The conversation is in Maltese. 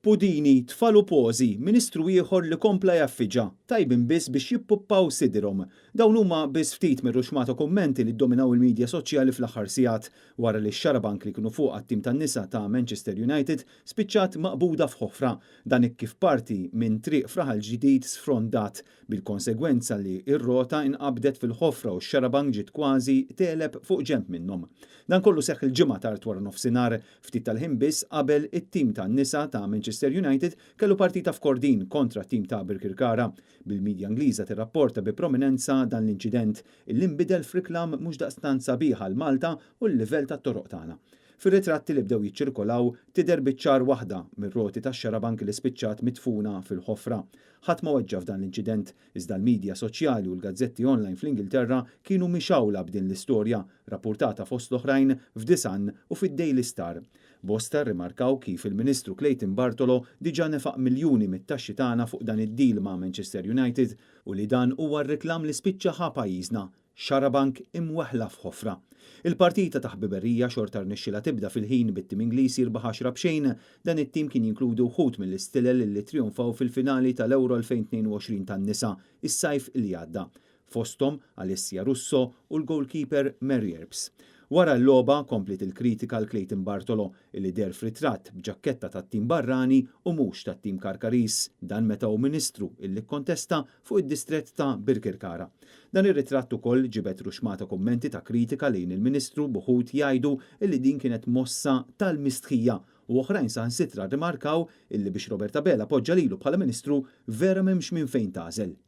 Pudini, tfal u pożi, Ministru ieħor li kompla jgħaffiġha, tajbin biss biex jippuppaw sidirhom. Dawn huma biss ftit mir-ruxmata kummenti li ddominaw il-midja soċjali fl-aħħar sigħat wara li x-xarabank li kienu fuqha t-tim tan-nisa ta' Manchester United spiċċat maqbuda f'ħofra. Dan hekk kif parti minn triq f'Raħal Ġdid sfrondat bil-konsegwenza li r-rota inqabdet fil-ħofra u x-xarabank ġiet kważi tegħleb fuq ġenb minnhom. Dan kollu seħħ il-Ġimgħa tard waranofsinhar, ftit tal-ħin biss qabel it-tim tan-nisa ta' Manchester United kellu partita f'Kordin kontra t-tim ta' Birkirkara, bil-midja Ingliża tirrapporta bi prominenza dan l-inċident illi nbidel f'riklam mhux daqstant sabiħ għal Malta u l-livell tat-toroq tagħna. Fir-ritratti li bdew jiċċirkolaw tidher biċ-ċar waħda mir-roti tax-xarabank li spiċċat midfuna fil-ħofra. Ħadd ma weġġa' f'dan l-inċident, iżda l-midja soċjali u l-gazzetti online fl-Ingilterra kienu mixgħula b'din l-istorja, rappurtata fost l-oħrajn f'The Sun u fid-Daily Star. Bosta rrimarkaw kif il-Ministru Clayton Bartolo diġà nefaq miljuni mit-taxxi tagħna fuq dan id-deal ma' Manchester United u li dan huwa r-reklam li spiċċa ħa pajjiżna. Xarabank imweħħla f'ħofra. Il-partita ta' ħbiberija xorta rnexxielha tibda fil-ħin bit-tim Ingliż jirbaħ għaxra b'xejn. Dan it-tim kien jinkludi wħud mill-istilel li ttrijonfaw fil-finali tal-Euro 2022 tan-nisa s-sajf li għadda. Fosthom Alessia Russo u l-goalkeeper Mary Earps. Wara l-logħba kompliet il-kritika għal Clayton Bartolo li deher f'ritratt b'ġakketta tat-tim barrani u mhux tat-tim Karkariż, dan meta hu Ministru illi kkontesta fuq id-distrett ta' Birkirkara. Dan ir-ritratt ukoll ġibed ruxmata kummenti ta' kritika lejn il-Ministru b'uħud jgħidu illi din kienet mossa tal-mistħija u oħrajn saħansitra rrimarkaw illi biex Robert Abela poġġa lilu bħala Ministru vera m'hemmx minn fejn tagħżel.